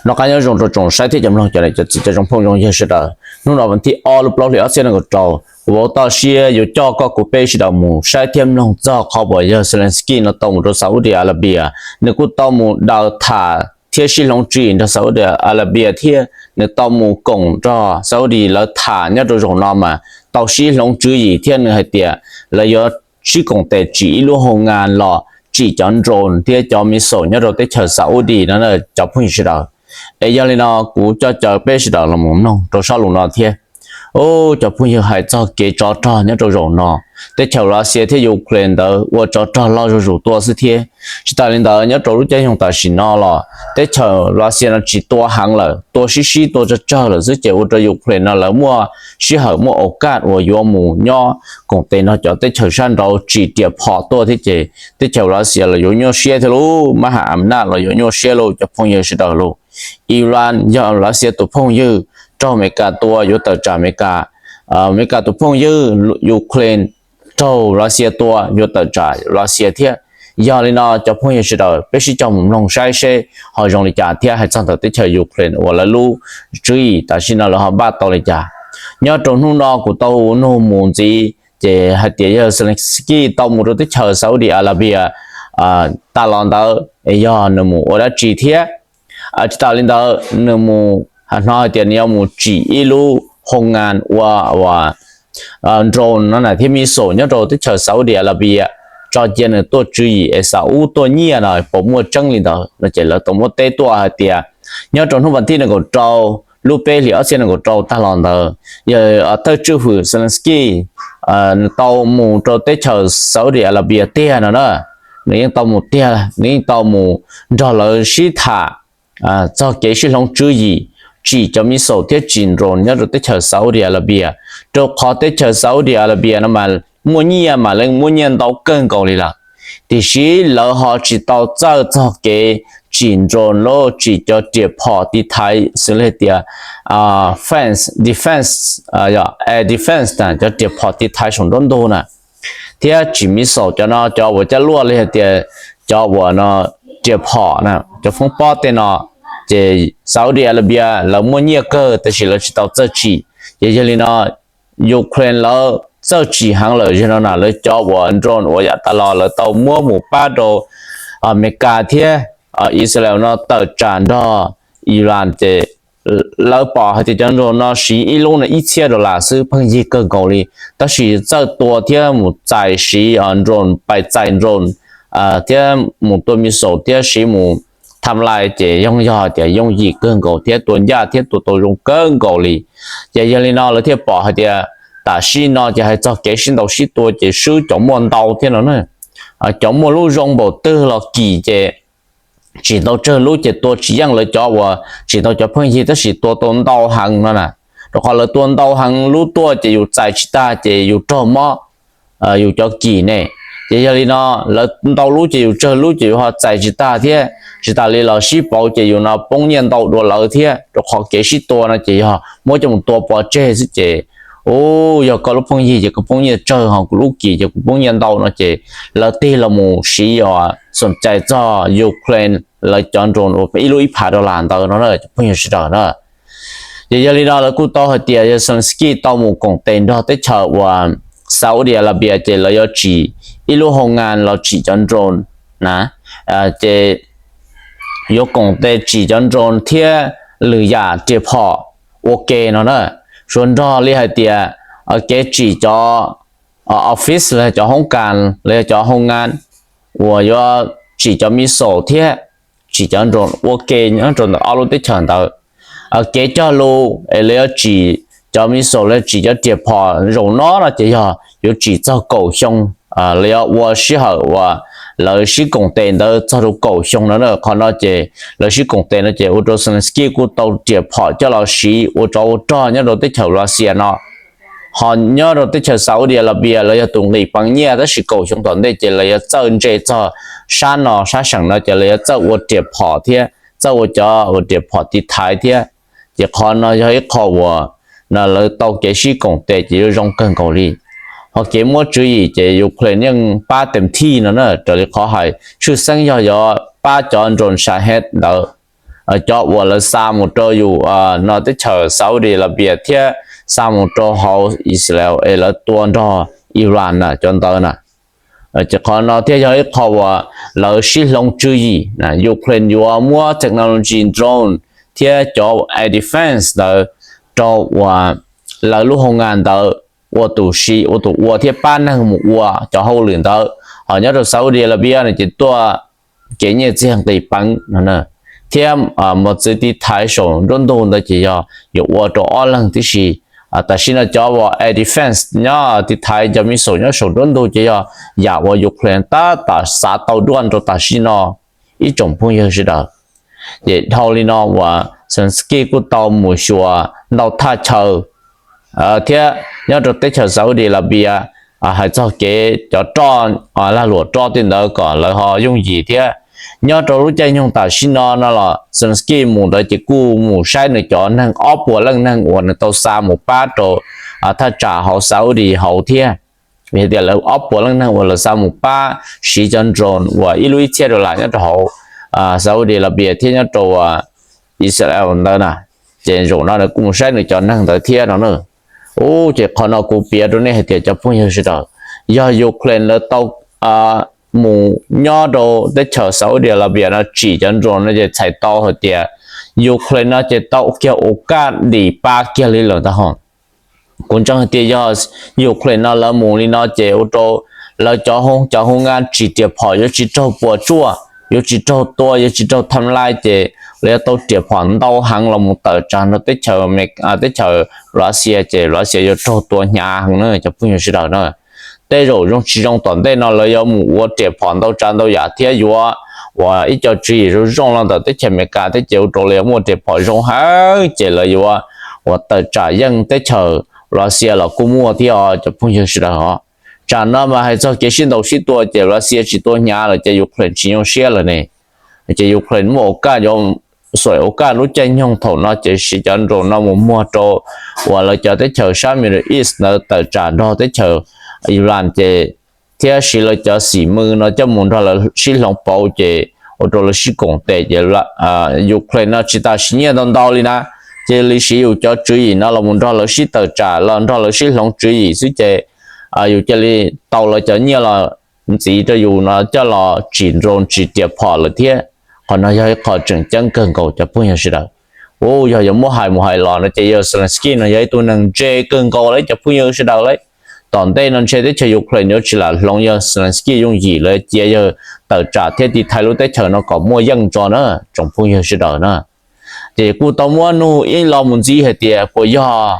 Noj qab nyob zoo rau tsoom saib thiab cov mloog cov niam cov txiv cov zoo phooj zoo ywg sawv daws. Hnub no vas thib ob lub plaub hlis ob txhiab nees nkaum rau, kuv ua toj siab yuav coj koj kuv peb sawv daws mus saib thiab mloog txog qhov uas yawg Zelensky no tau mus rau Saudi Arabia. Nws kuj tau mus daws tham thiab sib hloov tswv yim nrog Saudi Arabia thiab nws tau mus koom nrog Saudi lawv tham nyob rau zaum no mas tau sib hloov tswv yim thiab nws hais tias lawv yuav sib koom tes tsim ib lub hoo ngas los tsim cov drone thiab cov missile nyob rau teb chaws Saudi no cov phooj ywg sawv daws. Es yog li no kuv coj caw peb sawv daws los mus mloog rau sab lus no thiab. Ub, cov phooj ywg, hais txog kev tsov rog nyob rau zaum no, teb chaws Russia thiab Ukraine ntawd ua tsov rog loj zuj zus tuaj xwb thiab. Tsis tas li ntawd, nyob rau lub caij nyoog tam sim no los teb chaws Russia no tsis tua heev lawm, tua sib sib tua tsawg tsawg lawm xwb ces ua rau Ukraine no lawv muaj sij hawm muaj auv kaj uas yuav mus nyob koom tes nrog cov teb chaws sab nraud tsim riam phom tuaj thiab ces teb chaws Russia los yuav nyuaj siab thiab lauj, mab ham am naj los yuav nyuaj siab lauj cov phooj ywg sawv daws lauj. Iran yog Russia tus phooj ywg, raug Amelikas tua yuav tawm tsam Amelikas. Amelikas tus phooj ywg, Ukraine, raug Russia tua yuav tawm tsam Russia thiab. Yog li no cov phooj ywg sawv daws, peb sib cog mus mloog saib seb ho zoo li cas thiab hais txog ntawm teb chaws Ukraine uas lawv lub tswv yim tam sim no lawv ho npaj tau li cas. Nyob rau hnub no kuv tau nug mus ntxiv ces hais tias yawg Zelensky tau mus rau teb chaws Saudi Arabia tag los ntawd yog nws mus ua dab tsi thiab. Tsis tas li ntawd, nws mus hnov hais tias nws yuav mus tsim ib lub hoo ngas ua drone no na thiab missile nyob rau teb chaws Saudi Arabia, tso cia nws tuaj tswv yim es xav ub tuaj nyiaj no puas muaj tseeb li ntawd no ces lawv tau muab teb tuaj hais tias nyob rau hnub vas thib nees nkaum rau lub peb hlis ob txhiab nees nkaum rau tag los ntawd, yog thawj tswj hwm Zelensky nws tau mus rau teb chaws Saudi Arabia tiag no na. Nws yeej tau mus tiag, nws yeej tau mus nrog lawv sib tham txog kev sib hloov tswv yim tsim cov missile thiab tsim drone nyob rau teb chaws Saudi Arabia, rau qhov teb chaws Saudi Arabia no mas muaj nyiaj mas leej muaj nyiaj ntau kawg nkaus li lawm. Tiam sis lawv ho tsis tau txawj txog kev tsim drone los tsim cov riam phom tiv thaiv xws li tias fence defence, air defence na, cov riam phom tiv thaiv saum nruab ntug na, thiab tsim missile cov no, cov uas caj luaj li hais tias cov uas no riam phom na, cov foob pob tej no, ces Saudi Arabia lawv muaj nyiaj kawg tab sis lawv tsis tau txawj tsim. Ces yog li no Ukraine lawv txawj tsim heev lawm, yog no na lawv cov uas drone uas yav tas los lawv tau muab mus pab rau Amelikas thiab Israel no tawm tsam nrog Iran ces lawv pom hais tias cov drone no siv ib lub no ib txhiab dollar xwb, pheej yig kawg nkaus li. Tab sis txawj tua thiab mus txais siv drone pais txais drone thiab mus tua missile thiab siv mus tham lais ces yeej yog tias yooj yim kawg nkaus thiab tua ncaj thiab tua tau zoo kawg nkaus li. Ces yog li no lawv thiaj pom hais tias tam sim no ces hais txog kev sib ntaus sib tua ces swb cov muaj ntau thiab no na. Cov muaj lub zoo npaum twg los kim ces tsim tau tsawg lub ces tua tsis yeej lawv cov uas tsim tau cov pheej yig tab sis tua tau ntau heev no na. Rau qhov lawv tua ntau heev lub tuaj ces yus txais tsis tag ces yus raug mob yus cov kim ne. Ces yog li no lawv ntau lub ces yus tsawg lub ces yus ho txais tsis tag thiab tsis tas li los sib pauv ces yus no poob nyiaj ntau dua lawv thiab, rau qhov kev sib tua no ces yog muab coj mus tua pov tseg xwb ces, u, yog koj lub pheej yig ces koj poob nyiaj tsawg, ho kuv lub kim ces kuv poob nyiaj ntau no ces lawv tig los mus siv os xom cai txog Ukraine lawv cov drone uas ib lub ib phav dollar ntawd no na cov phooj ywg sawv daws na. Ces yog li no lawv kuj tau hais tias yawg Zelensky tau mus koom tes nrog teb chaws uas Saudi Arabia ces lawv yuav tsim ib lub hoo ngas los tsim cov drone na, ces yuav koom tes tsim cov drone thiab lwm yam riam phom ua ke no na. Suav nrog li hais tias kev tsim cov office los yog cov hoob kas los yog cov hoo ngas uas yuav tsim cov missile thiab tsim cov drone ua ke nyob rau ntawm ob lub teb chaws ntawd. Kev cog lus es lawv yuav tsim cov missile los tsim cov riam phom zaum no no ces yog yuav tsim txog kaum xyoo, lawv yuav ua sij hawm uas lawv sib koom tes ntawd txog rau kaum xyoo no na. Qhov no ces lawv sib koom tes no ces ua rau Zelensky kuj tau riam phom coj los siv ua tsov ua rog nyob rau teb chaws Russia no. Ho nyob rau teb chaws Saudi Arabia lawv yog tus nqis peev nyiaj tab sis kaum xyoo tom ntej ces lawv yuav txawj ntse txog sab no sab seem no ces lawv yuav txawj ua riam phom thiab txawj ua cov ua riam phom tiv thaiv thiab. Ces qhov no yog ib qho uas no lawv tau kev sib koom tes ces yuav zoo kawg nkaus li. Ho kev muab tswv yim ces Ukraine yeej pab teem thij no na, raws li qhov hais tshwj xeeb yog yuav pab cov drone Shahed ntawd. cov uas lawv xa mus rau yus no teb chaws Saudi Arabia thiab xa mus rau hauv Israel es lawv tua nrog Iran na cov ntawd na. Ces qhov no thiaj yog ib qho uas lawv sib hloov tswv yim, Ukraine yuav muab technology drone thiab cov air defense ntawd rau uas lawv lub hoo nga ntawd ua tus sim ua tus ua thiab pab neeg mus ua cov hauj lwm ntawd. Ho nyob rau Saudi Arabia no ces tuaj kev nyiaj txiag nqis peev no thiab mos txwv tiv thaiv saum nruab ntug ntawd ces yog yuav ua rau ob leeg tib si. Tam sim no cov uas air defense nyob tiv thaiv cov missile nyob saum nruab ntug ces yog yam uas Ukraine tab tom xav tau duaj rau tam sim no ib tsoom phooj ywg sawv daws. Ces dhau li no uas Zelensky kuj tau mus xyuas ntau thaj chaw thiab nyob rau teb chaws Saudi Arabia hais txog kev cov roj lag luam roj tej ntawd kom lawv ho yooj yim thiab. Nyob rau lub caij nyoog tam sim no no los Zelensky mus ntawd ces kuj mus saib nws cov neeg ob puas leej neeg uas nws tau xa mus pab rau thaj tsam hauv Saudi hauv thiab. Vim tias lawv ob puas leej neeg uas lawv xa mus pab siv cov drone uas ib lub ib txhiab dollar nyob rau hauv Saudi Arabia thiab nyob rau Israel ntawd na, ces zaum no kuj mus saib nws cov neeg ntawd thiab no na. Ub, ces qhov no kuv piav rau nej hais tias cov phooj ywg sawv daws, yog Ukraine lawv tau mus nyob rau teb chaws Saudi Arabia no tsim cov drone no ces txhais tau hais tias Ukraine no ces tau kiag ua kaj dim pa kiag li lawm ntag ho. Kuv ntseeg hais tias yog Ukraine no lawv mus li no ces ua rau lawv cov hoo cov hoo nga tsis riam phom yuav tsis raug puas tsuaj, yuav tsis raug tua, yuav tsis raug tham lais ces lawv yuav tau riam phom ntau heev los mus tawm tsam rau teb chaws Russia ces Russia yuav raug tua hnyav heev na cov phooj ywg sawv daws na. Tej zaum zoo tsis zoo tom ntej no lawv yuav mus ua riam phom ntau tsav ntau yam thiab yuav uas ib co tswv yim zoo zoo los ntawm teb chaws Amelikas thiab ces ua rau lawv yuav muaj riam phom zoo heev ces lawv yuav uas tawm tsam yeej teb chaws Russia los kuj muaj thiab os cov phooj ywg sawv daws os. Tsam no mas hais txog kev sib ntaus sib tua ces Russia tsis tua hnyav lawm ces Ukraine tsis nyuaj siab lawm ne. Ces Ukraine muaj ua kaj yuav xuam ua kaj lub caij nyoog thaum no ces siv cov drone no mus muag rau uas lawv cov teb chaws sab Middle East ntawd tawm tsam nrog teb chaws Iran ces thiab siv lawv cov xim mws no coj mus nrog lawv sib hloov pauv ces ua rau lawv sib koom tes ces Ukraine no tsis tas siv nyiaj ntau ntau li na, cia li siv yus cov tswv yim no los mus nrog lawv sib tawm tsam los nrog lawv sib hloov tswv yim xwb ces yus cia li tau lawv cov nyiaj los ntxiv rau yus no coj los tsim drone tsim riam phom lawm thiab. Qhov no yog ib qho tseem ceeb kawg nkaus cov phooj ywg sawv daws. Ub, yog yuav muab hais mus hais los no ces yawg Zelensky no yog ib tug neeg ntse kawg nkaus lawm cov phooj ywg sawv daws lauj. Tom ntej no ntshe teb chaws Ukraine yuav tsis lam hloov yawg Zelensky yooj yim, lawv cia yawg tawm tsam thiab tiv thaiv lub teb chaws no kom muaj yeej tso na tsoom phooj ywg sawv daws na. Ces kuj tau muab nug ib lo mus ntxiv hais tias puas yog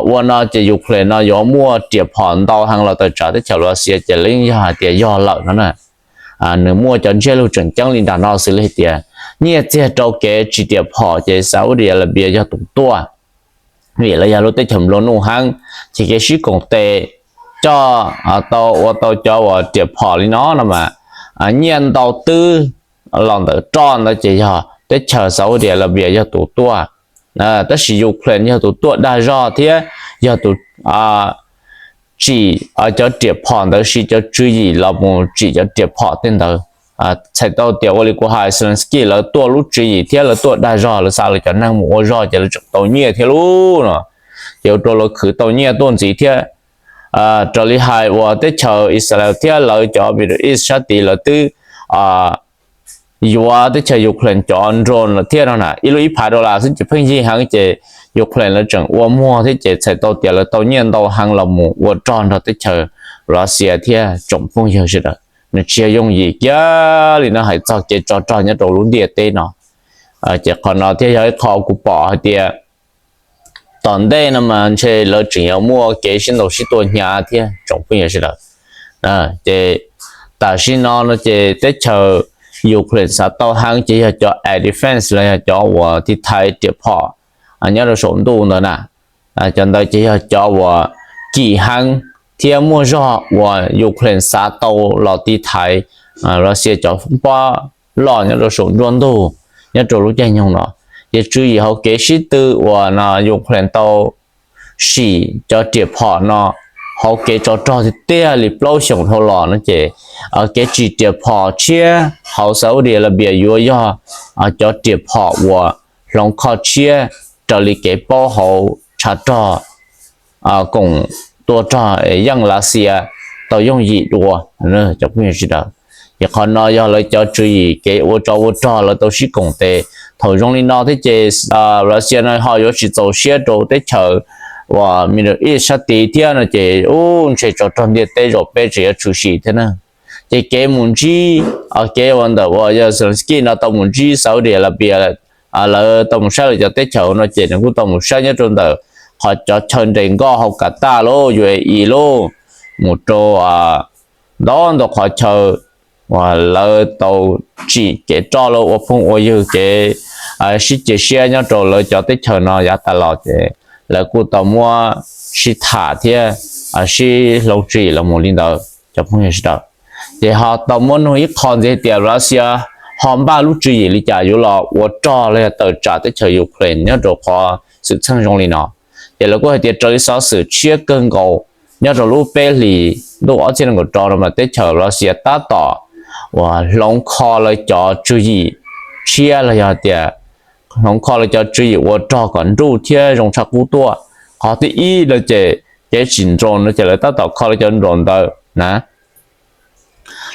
ua no ces Ukraine no yuav muaj riam phom ntau heev los tawm tsam teb chaws Russia ces lawv yeej yog hais tias yog lawm no na. Nws muaj cov ntsiab lus tseem ceeb li nram no xws li hais tias nyiaj txiag rau kev tsis riam phom ces Saudi Arabia yog tus tuaj, vim lawv yog lub teb chaws nplua nuj heev, ces kev sib koom tes coj tau ua tau cov uas riam phom li no no mas nyiaj ntau twb los ntawm roj ntawd ces yog teb chaws Saudi Arabia yog tus tuaj, tab sis Ukraine yog tus tuaj dag zog thiab yog tus tsim cov riam phom ntawd, siv cov tswv yim los mus tsim cov riam phom tej ntawd. Txhais tau tias ua li kuv hais Zelensky lawv tuaj lub tswv yim thiab lawv tuaj dag zog, lawv xa lawv cov neeg mus ua zog ces lawv tseem tau nyiaj thiab lauj no. Ces ua rau lawv khwv tau nyiaj tuaj ntxiv thiab. Raws li hais uas teb chaws Israel thiab lawv cov Middle East sab tid lawv twb yuav teb chaws Ukraine cov drone lawm thiab no na, ib lub ib phav dollar xwb ces pheej yig heev ces Ukraine lawv tseem ua muag thiab ces txhais tau tias lawv tau nyiaj ntau heev los mus ua rog nrog teb chaws Russia thiab tsoom phooj ywg sawv daws. Nws tsis yog yooj yim kiag li no hais txog kev tsov rog nyob rau lub ntiaj teb no. Ces qhov no thiaj yog ib qho kuv pom hais tias tom ntej no mas ntshe lawv tseem yuav muaj kev sib ntaus sib tua hnyav thiab tsoom phooj ywg sawv daws. Ces tam sim no no ces teb chaws Ukraine xav tau heev ces yog cov air defense los yog cov uas tiv thaiv riam phom nyob rau saum ntuj ntawd na. Cov ntawd ces yog cov uas kim heev thiab muaj zog uas Ukraine xav tau los tiv thaiv Russia cov pob loj nyob rau saum nruab ntug nyob rau lub caij nyoog no. Ces tswv yim hauv kev sib tw uas no Ukraine tau sim cov riam phom no hauv kev tsov rog tiag tiag li plaub xyoos dhau los no ces kev tsim riam phom tshiab hauv Saudi Arabia yuav yog cov riam phom uas hloov kho tshiab raws li kev paub hauv tshav rog koom tua rog yeej Lav Xias tau yooj yim dua. Cov phooj ywg sawv daws, ces qhov no yog lawv cov tswv yim kev ua tsov ua rog lawv tau sib koom tes. Thaum zoo li no thiab ces Lav Xias no ho yuav tsis txaus siab rau teb chaws uas Middle East sab tid thiab no ces ub ntshe tsov rog ntiaj teb zaum peb tseem yuav tshwm sim thiab na. Ces kev mus ntsib, kev ua ntawm uas yog Zelensky no tau mus ntsib Saudi Arabia, lawv tau mus saib lawv cov teb chaws no ces nws kuj tau mus saib nyob rau ntawm qhov cov chaw nres nkoj hauv Qatar lauj, U A E lauj, mus rau ntau ntau qhov chaw uas lawv tau tsim kev roj los ua phooj ua ywg kev sib cia siab nyob rau lawv cov teb chaws no yav tas los ces lawv kuj tau muab sib tham thiab sib hloov tswv yim los mus li ntawd cov phooj ywg sawv daws. Ces ho tau muab nug ib qho ntxiv hais tias Russia ho npaj lub tswv yim li cas yuav los ua rog los yog tawm tsam teb chaws Ukraine nyob rau qhov xwm txheej zoo li no. Ces lawv kuj hais tias raws li xov xwm tshiab kawg nkaus nyob rau lub peb hlis ntuj ob txhiab nees nkaum rau no mas teb chaws Russia tab tom uas hloov kho lawv cov tswv yim tshiab los yog tias hloov kho lawv cov tswv yim ua rog kom nruj thiab zoo tshaj qub tuaj. Qhov thib ib no ces kev tsim drone no ces lawv tab tom kho lawv cov drone ntawd na.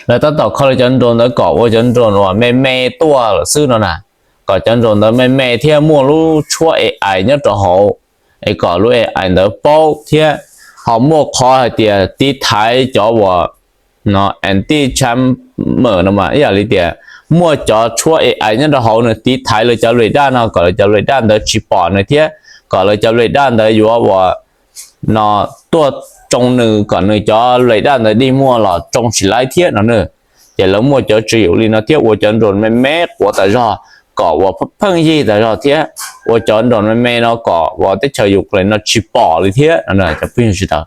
Lawv tab tom kho lawv cov drone ntawd kom ua cov drone uas me me tuaj lawm xwb no na, kom cov drone ntawd me me thiab muaj lub tshuab A I nyob rau hauv, es kom lub A I ntawd paub thiab ho muaj qhov hais tias tiv thaiv cov uas no anti jammer no mas ib yam li tias muaj cov tshuab A I nyob rau hauv nws tiv thaiv lawv cov radar no kom lawv cov radar ntawd tsis pom nws thiab kom lawv cov radar ntawd yuav uas no tuaj tsoo nws kom nws cov radar ntawd dig muag los tsoo tsis laib thiab no na. Ces lawv muaj cov tswv yim li no thiab ua cov drone me me quav tas zog kom uas pheej yig tas zog thiab ua cov drone me me no kom uas teb chaws Ukraine no tsis pom li thiab no cov phooj ywg sawv daws.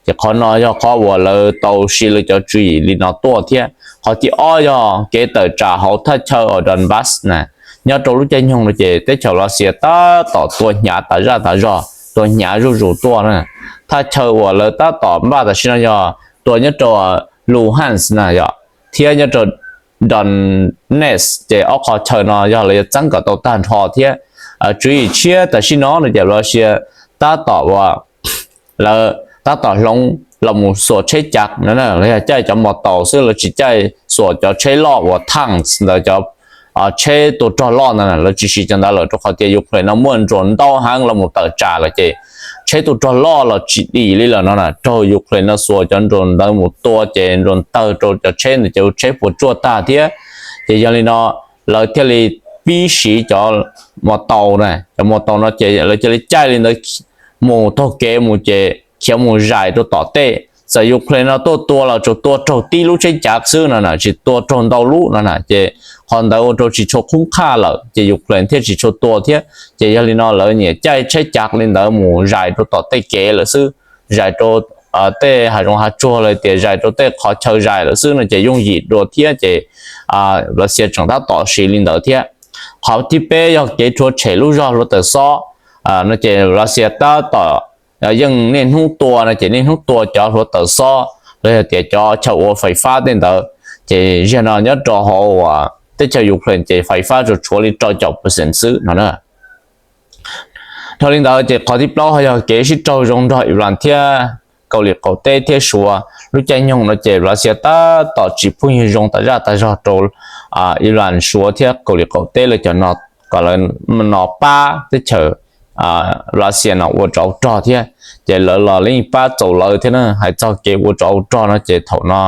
Ces qhov no yog qhov uas lawv tau siv lawv cov tswv yim li no tuaj thiab. Qhov thib ob yog kev tawm tsam hauv thaj chaw uas Donbas na. Nyob rau lub caij nyoog no ces teb chaws Russia tab tom tua hnyav tas zaj tas zog, tua hnyav zuj zus tuaj na. Thaj chaw uas lawv tab tom npaj tam sim no yog tua nyob rau Luhansk na yom, thiab nyob rau Donetsk ces ob qhov chaw no yog lawv yuav txeeb kom tau tag nrho thiab. Tswv yim tshiab tam sim no no ces Russia tab tom uas lawv tab tom hloov los mus xuas tsheb cav no na, lawv yog caij cov mos taus xwb, lawv tsis caij xuas cov tsheb loj uas tanks ntawd, cov tsheb tua rog loj ntawd na, lawv tsis siv cov ntawd lawm rau qhov tias Ukraine no muaj drone ntau heev los mus tawm tsam lawm ces tsheb tua rog loj los tsis dim li lawm no na. Raug Ukraine no xuas cov drone ntawd mus tua ces drone tawg rau cov tsheb ntawd ces tsheb puas tsuaj tag thiab. Ces yog li no lawv thiaj li pib siv cov mos taus na, cov mos taus no ces lawv cia li caij li ntawd mus taug kev mus ces khiav mus zais rau tom tej. Txawm Ukraine no tuaj tua los tsuas tua raug tib lub tsheb cav xwb no na, tsis tua raug ntau lub no na, ces qhov ntawd ua rau tsis tshua khoob qhaj lawm ces Ukraine thiaj tsis tshua tua thiab. Ces yog li no lawv nyiam caij tsheb cav li ntawd mus zais rau tom tej kev lawm xwb, zais rau tej hav zoov hav tsuag los tias zais rau tej qhov chaw zais lawm xwb no ces yooj yim dua thiab ces Russia tseem tab tom siv li ntawd thiab. Qhov thib peb yog kev rhuav tshem lub zog hluav taws xob no ces Russia tab tom yeej niaj hnub tua no ces niaj hnub tua cov hluav taws xob los yog tias cov chaw ua fais fab tej ntawd. Ces ziag no nyob rau hauv teb chaws Ukraine ces fais fab tsuas tshuav li rau caum percent xwb no na. Dhau li ntawd ces qhov thib plaub ho yog kev sib raug zoo nrog Iran thiab Kaus Lim Qaum Teb thiab Suav. Lub caij nyoog no ces Russia tab tom tsim phooj ywg zoo tas zaj tas zog rau Iran, Suav thiab Kaus Lim Qaum Teb lawv cov no kom lawv no pab teb chaws Russia no ua tsov ua rog thiab. Ces lawv los yeej pab txaus lawv thiab na. Hais txog kev ua tsov ua rog no ces thaum no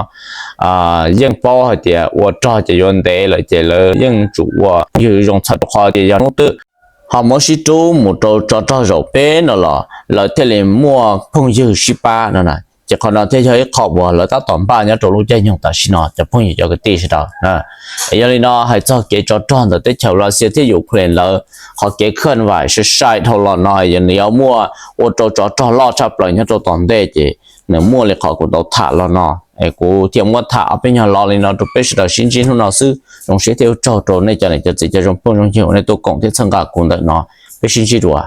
yeej paub hais tias ua rog ces yuav ntev lawm ces lawv yeej tsum ua ywg zoo txhawm rau qhov tias yog hnub twg ho muab sib rub mus rau tsov rog zaum peb no los lawv thiaj li muaj phooj ywg sib pab no na. Ces qhov no thiaj yog ib qho uas lawv tab tom npaj nyob rau lub caij nyoog tam sim no cov phooj ywg cov kwv tij sawv daws. Yog li no hais txog kev tsov rog ntawm teb chaws Russia thiab Ukraine lawv qhov kev khaj vais sai sai dhau los no yog nws yuav muaj ua rau tsov rog loj tshaj plaws nyob rau tom ntej ces nws muaj li qhov kuv tau tham los no. Es kuv thiaj muab tham ob peb nyuag lo li no rau peb sawv daws sib ntsib hnub no xwb. Zoo siab thiab ua tsaug rau nej cov niam cov txiv cov zoo phooj zoo ywg uas nej tuaj koom thiab txhawb nqa kuv ntawm no. Peb sib ntsib dua.